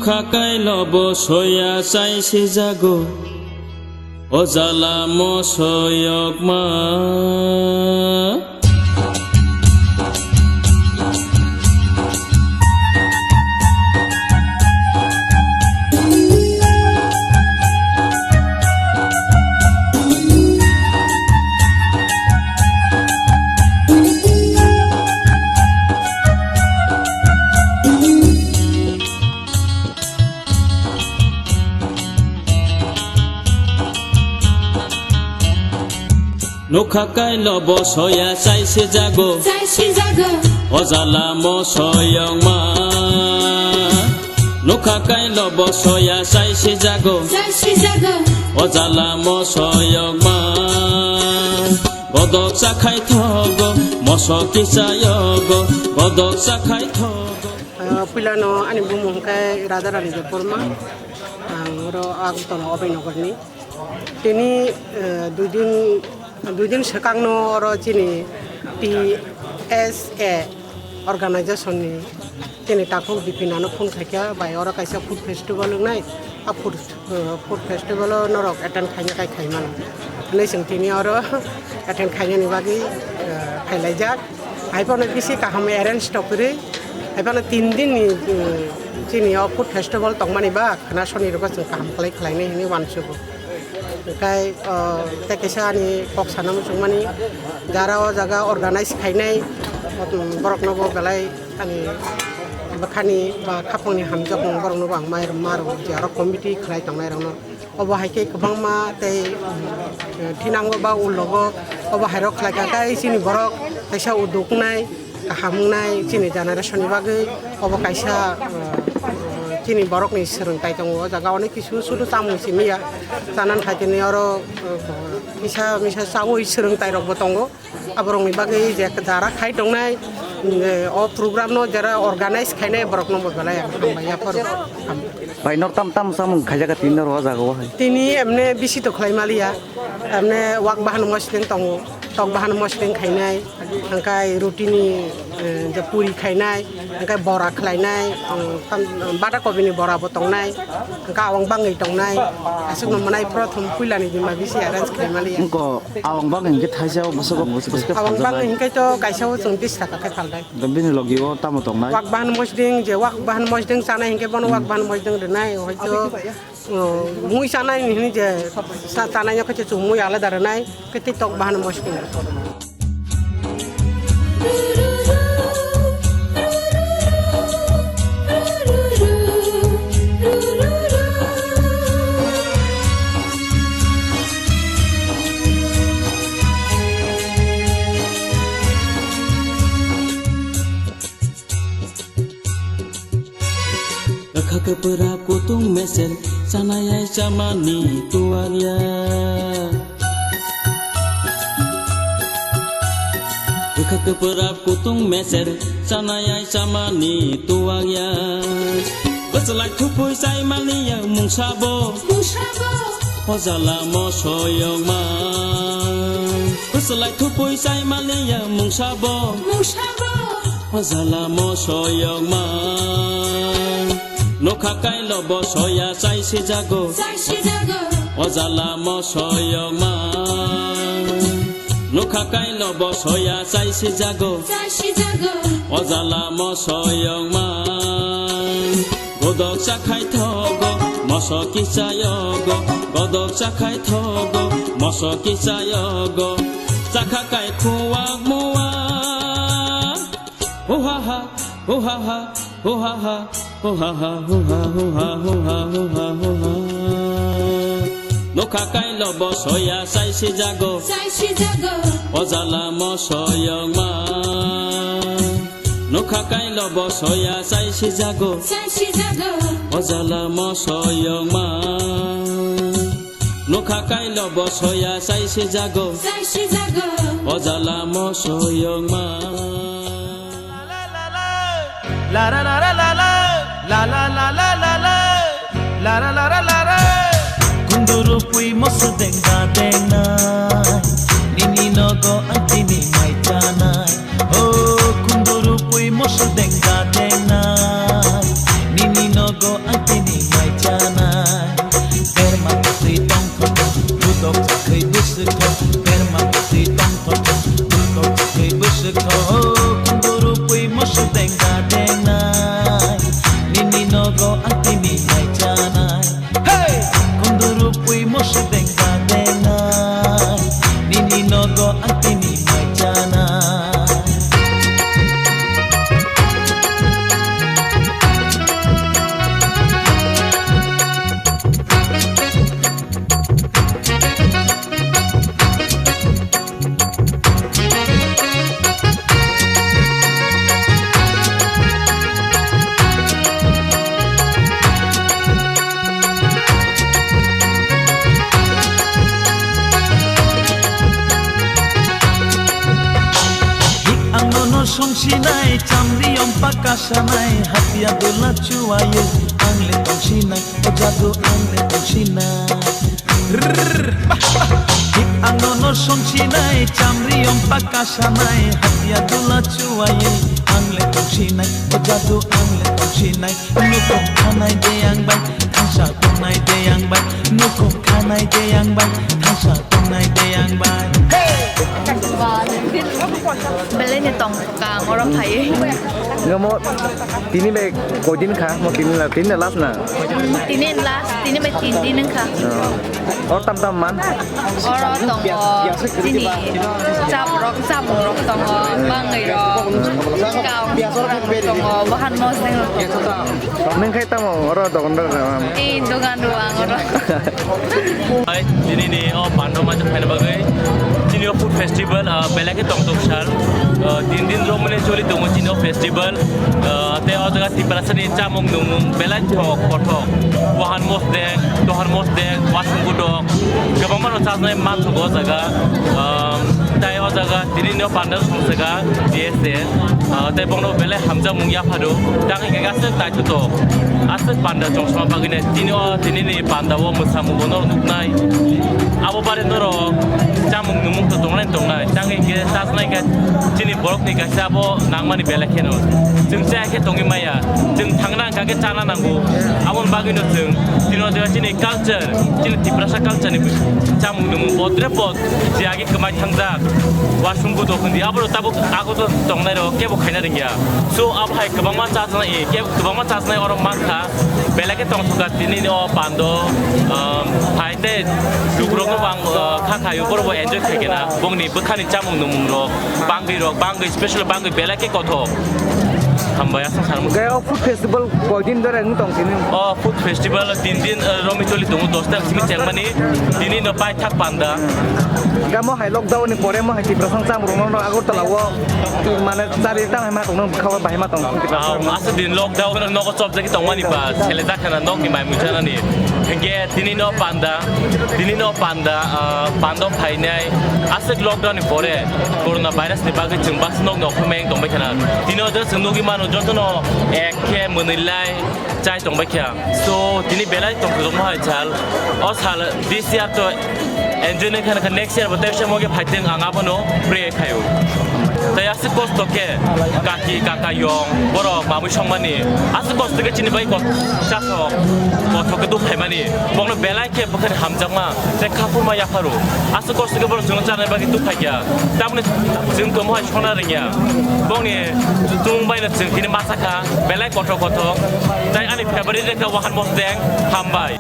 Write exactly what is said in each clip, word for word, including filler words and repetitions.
Kha kailo bo soya chai sijago, o jala mosoyokma. Nokha kailo bo soya chai sijago. Chai sijago. O jala mosoyokma. Nokha kailo bo soya chai sijago. Chai sijago. O jala mosoyokma. Godok chakhai thogo, moso kichayogo, godok chakhai thogo. Ah, puilano ani bumung khe Radharani Debbarma. Ang oro Agartala Abhainagarni. Tini, eh, dui din, dui din swkangno oro chini T S A organization ni chini takhuk Bipinano phone khaikha, bai oro kaisa food festival wngnai, a food, eh, food festival o norok attend khaina kai khaimano hinwi chwng tini oro attend khainani bagwi, eh, phailaijak. Hai phano bisi kaham arrange tongpiri. Hai phano tin din ni, um, chini o food festival tongmani ba khwna soni rwgo chwng kaham khlai khlainai hinwi uansugo. Hwnkhe, uh, tei kaisa ani kok sana muchungmani jara o jaga organize khainai, um, borokno bo belai ani bwkhani ba khapangni hamjakmung borokno bo ang mai rwma rwo je aro committee khlai tongnai rokno. Obo hai khe kwbangma tei, um, thinango ba ulogo obo hai rok khlai kha, tei chini borok kaisa uduk wngnai, kaham wngnai chini generation ni bagwi. Obo kaisa, um, chini borok ni swrwngtai tongo. O jaga onek kisu sudu chamung simi ya, chanan khai tini oro, um, kisa misa chaui swrwngtai rok bo tongo. Aborokni bagwi je jara khai tongnai, mm, o program no jara organize khainai borokno bo belai ang hambai yapharo. Bai, nor tam tam samung khaijak tini nor o jaga o hai? Tini emne bisi to khlai maliya, emne wak bahan mosling tongo, tok bahan mosling khainai, hwnkhe rutini, eh, je puri khainai, hwnkhe bora khlainai, um, tam, bata kobini bora bo tongnai, hwnkhe awang bangwi tongnai, aswkno mwnai prothom puilani bima bisi arrange khlai maliya. Wngko Awang bangwi hinkhe thaisa o bwswk o bwswk khe Awang bangwi phaljaknai. Hinkhe to kaisa o chwng bish taka khe phalnai. Da bini logi o tamo tongnai? Wak bahan mosding, je wak bahan mosding chanai hinkhe bono wak bahan mosding rwnai, hoito, o, mui chanai ni hini je sa-, chanai no khe chwng mui alada rwnai, khe tei tok bahan mosding. Kwkha kwpwrap kutung mesel, chanayai chamani tuwakya. Kwkha kwpwrap kutung mesel, chanayai chamani tuwakya. Bwswlai thupui chaimani ya mungsabo. Mungsabo. O jala mosoyokma. Bwswlai thupui chaimani ya mungsabo. Mungsabo. O jala mosoyokma. Nokha kailo bo soya chai sijago. Chai sijago. O jala mosoyokma. Nokha kailo bo soya chai sijago. Chai sijago. O jala mosoyokma. Godok chakhai thogo, moso kichayogo. Godok chakhai thogo, moso kichayogo. Chakha kai khuwak muwak. Huhaha, huhaha, huhaha, huhaha, huha, huha, huha, huha, huha. Nokha kailo bo soya chai sijago. Chai sijago. O jala mosoyokma. Nokha kailo bo soya chai sijago. Chai sijago. O jala mosoyokma. Nokha kailo bo soya chai sijago. Chai sijago. O jala mosoyokma. La la la la la la. La la la la la la. La la la la la la. Kunduru pui moso dengda dengnai. Nini nogo ang tini mai chanai. O kunduru pui moso dengda dengnai. Nini nogo ang tini Go ang tini mai chanai. Hey! Konduru pui mosu deng ba denai. Nini nogo ang tini mai chanai. Ang nono songsinai, chamriyom pakasanai, hatia dula chuaye, ang le tongsinai, o jadu ang le tongsinai. Ang nono songsinai, chamriyom pakasanai, hatia dula chuaye, ang le tongsinai, o jadu ang le tongsinai. Nukhung khanai de ang bai, thangsa tongnai de ang bai, nukhung khanai de ang bai, thangsa tongnai de ang bai. Hey! Belai ni tong kha, ang oro phaiwi. Namo tini bai koidin kha, mo tini la, tini la last na? Tini last, tini bai tin din wngkha. Oh. Or tam tam man? Oro tongo, chini chaprok, chamungrok tongo, bangwirok, kaungrok tongo, bahan mosdeng rok tongo. Nwng khai tamo oro dogan rok? Ei dogan rok ang oro. Hai, tini ni o pando ma phaina bagwi. Chini o food festival, ah, belai khe tongthok sal. Ah, tin din romani choli tongo chini o festival. Ah, tei o jaga Tiprasani chamung nungmung belai thok kothok. Wahan mosdeng, dohar mosdeng, wasung gudok. Kwbangma no chajnai manthogo o jaga. Ah, tei o jaga tini no panda song jaga D S A. Ah, tei bono belai hamjakmung yapharo. Tang hingke aswk naithotok. Aswk panda chong songma bagwino tini o, tini ni panda o mwsamung bono nuknai. Abo bare norok chamung nungmung to tongnai tongnai. Tang hingke chajnai khe chini borok ni kaisa abo nangmani belai kheno. Chwng chaya khe tongwi maya. Chwng thangna hwnkha khe chana nango. Aboni bagwino chwng tini o jaga chini culture, chini Tiprasa culture ni chamung nungmung bodre bod je age kwmai thangjak. Wasung gudok hindi. Abo tabuk ago to tongnai rok kebo khaina rwngya. So abo hai kwbangma chajnai, kebo kwbangma chajnai oro mankha. Belai khe tongthokha tini o pando, um, hai tei lukurokno bo ang, uh, kha khaio, borokbo enjoy khaikhe na. Bongni bwkhani chamung nungmungrok, bangwirok, bangwi, special bangwi belai khe kothok. Hambai, aswk sanmung. Gaya o food festival koidin dore wng tong tini? O food festival tin din, uh, romwi choli tongo, dos ta simi chengmani, tini no paithak panda. Gamo hai lockdown ni pore mo hai Tiprasang chamung rokno Agartala o mane chari tang hai ma tongno bwkha o bahai ma tong. Ah, aswk din lockdown nogo chopjagwi tongmani ba, sele jakhana nokni mai muchanani. Hingke tini no panda, tini no panda, ah, pando phainai. Aswk lockdown ni pore corona virus ni bagwi chwng baksa nok nok phai tongbai khana. Tini o chwng nugwi mano jotono ek khe mwnwi lai chai tongbai kha. So tini belai tongthokma hai sal. O sal this year to enjoy nai khana kha, next year bo tei se moge phaiteng ang abono pray khaio. Tei aswk kosto khe kaki kaka yong borok mamui songmani aswk kosto khe chini bai kot chasok kothok khe duk phaimani bokno belai khe bwkhani hamjakma tei khaphurma yapharo aswk kosto khe borok chwngno chanai bagwi duk phaikha tamni chwng tomo hai sona rwngya bokni chwng baino chwng tini masa kha belai kothok kothok tei ani favorite khe wahan mosdeng hambai.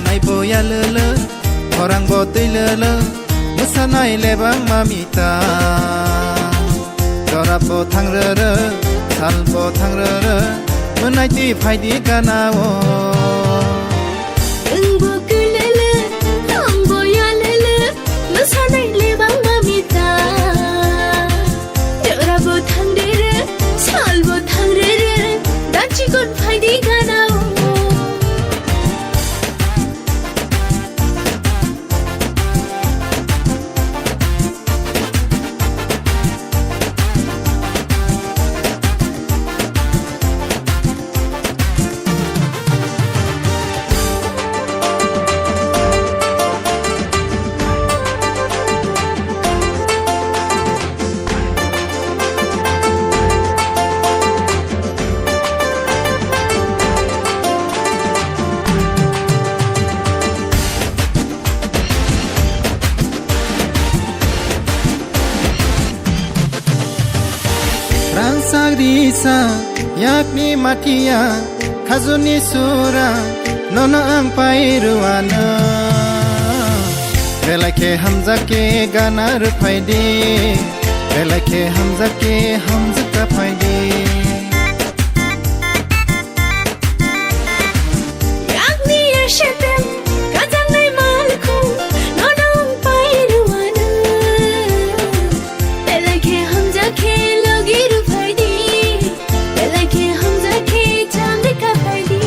Nai boya lele, khorang bo twi lele, bwsanai lebang mami ta. Jora bo thang rere, sal bo thang rere, mwnai twi phai di gana o. Wng bo kwlele, ang bo yalele, bwsanai lebang mami ta. Jora bo thang rere, sal bo thang rere, da chikon phai di gana o. Rangsak risa yakni matia khajuni sura nono ang pai ruano. Belai khe hamjak khe gana rwphai di, belai khe hamjak khe hamjak ta phai di. Yakni yasetem kajangnai malkhung nono ang pai ruano. Belai khe hamjak khe logi rwphai di, belai khe hamjak khe chamri kaphai di.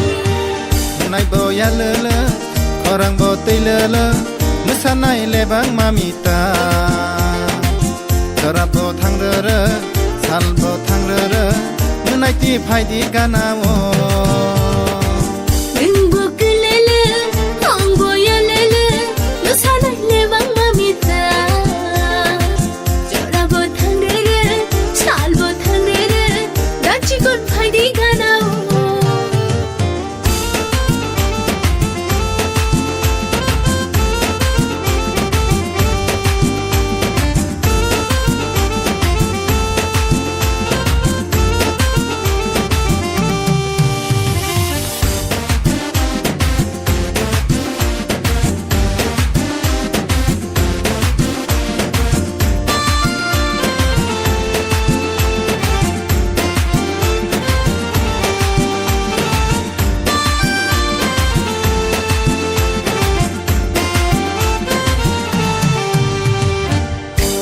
Nai bo ya lele, khorang bo twi lele, mwsanai le bangma mita. Jora bo thang rere, sal bo thang rere, mwnai ti phai di gana o. Nwng bo kwlele, ang bo ya lele, mwsanai le bangma mita. Jora bo thang rere, sal bo thang rere, da chikon phai di gana o.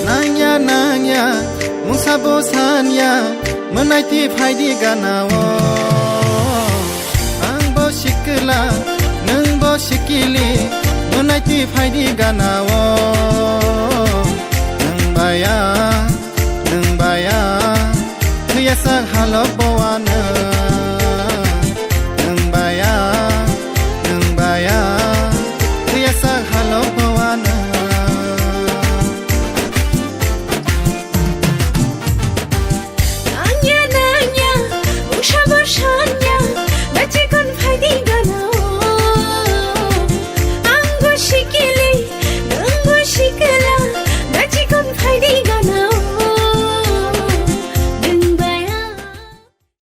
Nangya, nangya, mungsa bo sanya, mwnai ti phai di gana o. Ang bo sikla, nwng bo sikili, mwnai ti phai di gana o. Nwng baya, nwng baya, thuya sak halok bo ano. Nwng baya, nwng baya, thuya sak halok bo ano. Nangya, nangya, mungsa bo sanya, da chikon phai di gana o. Ang bo sikili, nwng bo sikla, da chikon phai di